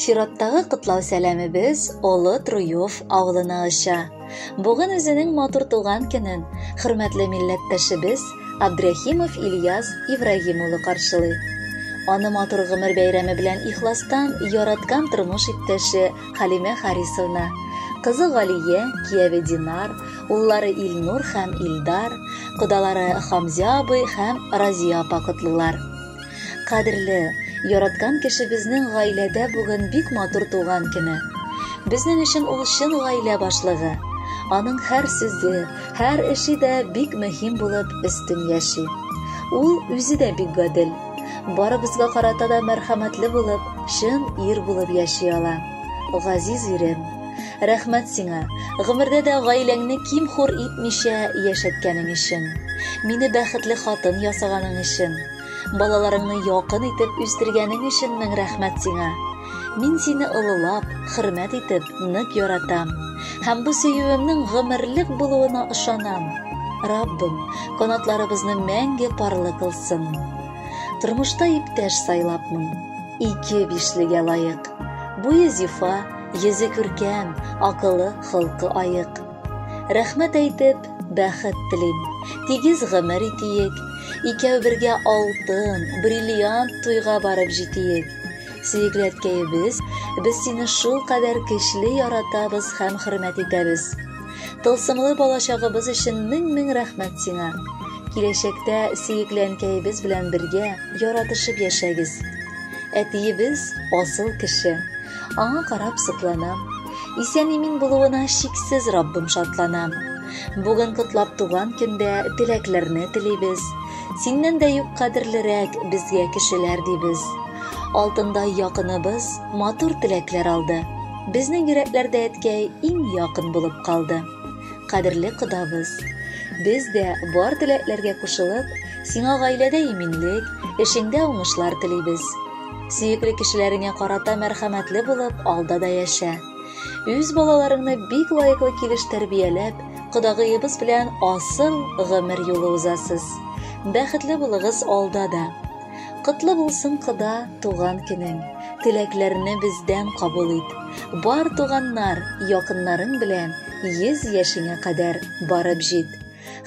Чираттагы котлау сәламебез Олы Труев авылына оча. Бүген үзенең матур туган көнен хөрмәтле милләттәшебез Абдрәхимов Ильяс Ибрагим улы каршылый. Аны матур гомер бәйрәме белән ихластан яраткан тормыш иптәше Халимә Харисовна, кызы Галия, кияве Динар, уллары Илнур һәм Илдар, кодалары Хамзя абый һәм Разия апа котлыйлар. Кадерле, яраткан кешебезнең гаиләдә бүген бик матур туган көне. Безнең өчен ул чын гаилә башлыгы. Аның һәр сүзе, һәр эше дә бик мөһим булып өстен яши. Ул үзе дә бик гадел. Барыбызга карата да мәрхәмәтле булып, чын ир булып яши ала. Газиз ирем, рәхмәт сиңа, гомердә дә гаиләңне ким-хур итмичә яшәткәнең өчен. Мине бәхетле хатын ясаганың өчен. Балаларыңны якын итеп үстергәнең өчен мең рәхмәт сиңа. Мин сине олылап, хөрмәт итеп, нык яратам. Һәм бу сөюемнең гомерлек булуына ышанам. Раббым, канатларыбызны мәңге парлы кылсын. Тормышта иптәш сайлапмын. Ике бишлегә лаек. Буе зифа, йөзе күркәм, акылы, холкы аек. Рәхмәт әйтеп, бәхет телим. Тигез гомер итиек. Икәү бергә алтын, бриллиант туйга барып җитиек. Сөекле әткәебез, без сине шул кадәр көчле яратабыз һәм хөрмәт итәбез. Тылсымлы балачагыбыз өчен мең-мең рәхмәт сиңа. Киләчәктә сөекле әнкәебез белән бергә яратышып яшәгез. Әтиебез асыл кеше. Аңа карап сокланам. Исән-имин булуына чиксез Раббым шатланам. Бүген котлап туган көндә теләкләрне телибез. Синнән дә юк кадерлерәк безгә кешеләр дибез. Алтындай якыныбыз матур теләкләр алды. Безнең йөрәкләрдә әткәй иң якын булып калды. Кадерле кодабыз, без дә бар теләкләргә кушылып, сиңа гаиләдә иминлек, эшеңдә уңышлар телибез. Сөекле кешеләреңә карата мәрхәмәтле булып, алда да яшә. Үз балаларыңны бик лаеклы килеш тәрбияләп, кодагыебыз белән асыл гомер юлы узасыз. Бәхетле булыгыз алда да. Котлы булсын кода туган көнең. Теләкләрне бездән кабул ит. Бар туганнар, якыннарың белән 100 яшеңә кадәр барып җит.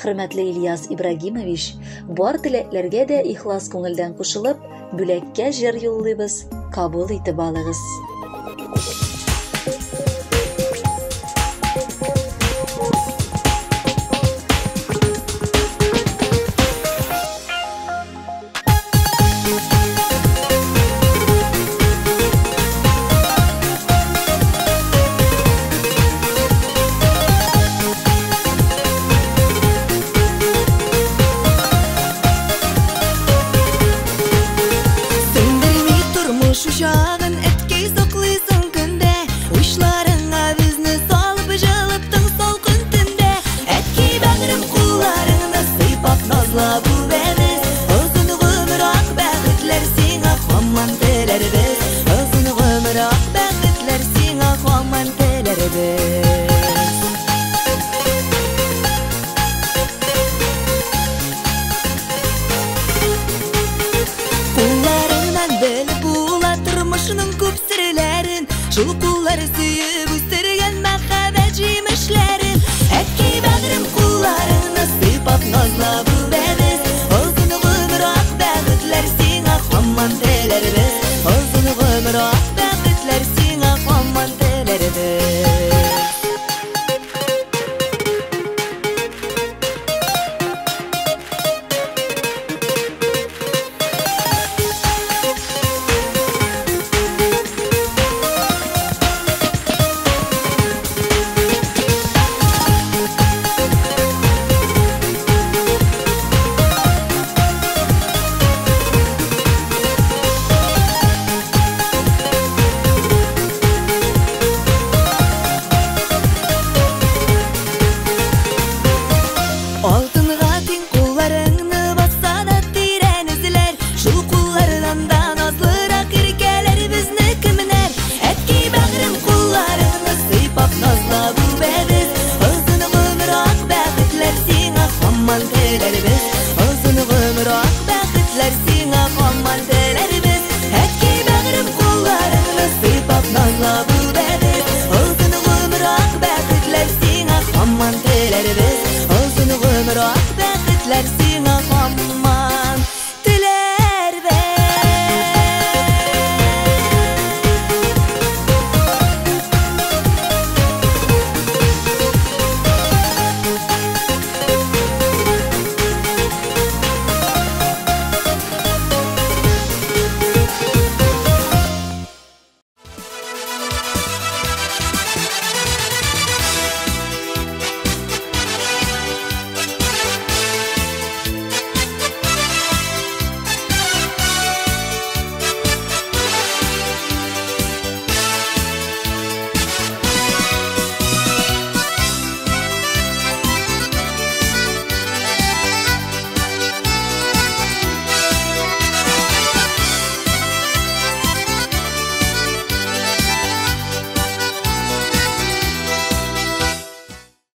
Хөрмәтле Ильяс Ибрагимович, бар теләкләргә дә ихлас күңелдән кушылып, бүләккә җыр юллыйбыз, кабул итеп алыгыз. Сүндерми тормыш учагын, әткәй саклыйсың көндә. Учларыңа безне салып, җылыттың салкын төндә. Әткәй бәгърем кулларыңны сыйпап, назлап үбәбез. Озын гомер, ак бәхетләр сиңа һаман теләрбез. Озын гомер, ак бәхетләр сиңа һаман теләрбез. Кулларыңнан белеп була тормышның күп серләрен. Шул куллар сөеп